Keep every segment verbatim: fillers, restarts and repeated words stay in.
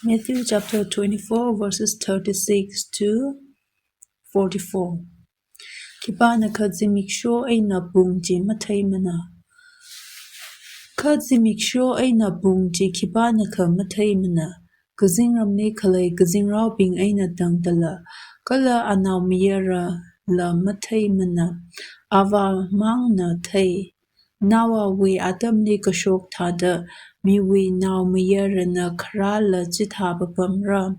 Matthew chapter twenty-four, verses thirty-six to forty-four. Khipānakha zimiksho eina pung chi matheimana. Kha zimiksho eina pung chi khipānakha matheimana. Kazingramli khalei kazingraobing eina tangdala, kala anaomayarala matheimana, Avāmangna thei. Noahwui atamli kashok thāda Miwui Naomayarana kharāla chithā papamra.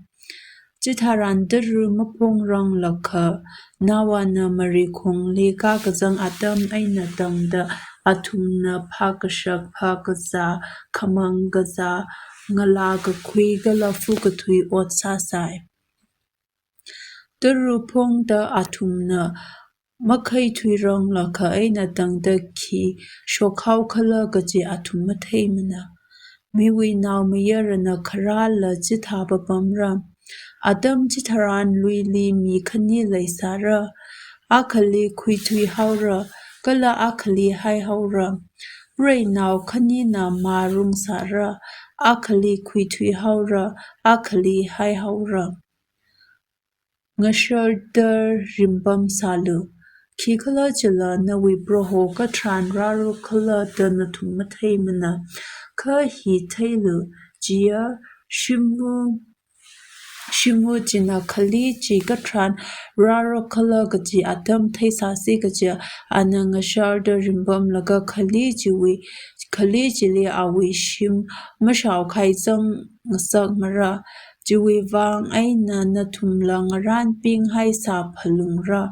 Chitharan tara maphongranglakha, Noahna marikhongli kakazang atam eina tangda athumna phākashak phākazā, khamang kazā, ngalā kakhui kala fu kathui ot sāsai. Tara phongda athumna makhaithuiranglakha eina tangda khi shokhaokhala kaji athum matheimana. Miwui Naomayarana kharāla chithā papamra. Atam chitharan luili mi khani leisāra. Akhali khuithuihaora, kala akhali haihaora. Preinao khanina mā rungsāra, akhali khuithuihaora, akhali haihaora. Ngasharda ringpamsālu. Khikhalajila nawui Proho katharan rārokhala da nathum matheimana. Kha hi theilu, chiya shimva, shimva china khali chi katharan rārokhala kaji atam theisāsi kaja, ana ngasharda ringpamlaga khali chiwui, khali chili awui shim mashaokhai zang ngasakmara. Chiwui vang eina nathumla ngaranping haisā phalungra.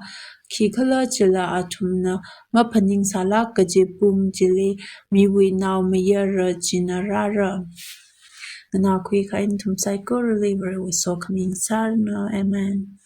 Khikhalajila athumna maphaningsālāk kaji pung chili Miwui Naomayara china rāra. Nganākhui kahai nathum saikorali Varewui sokhami ngasāranu. Amen.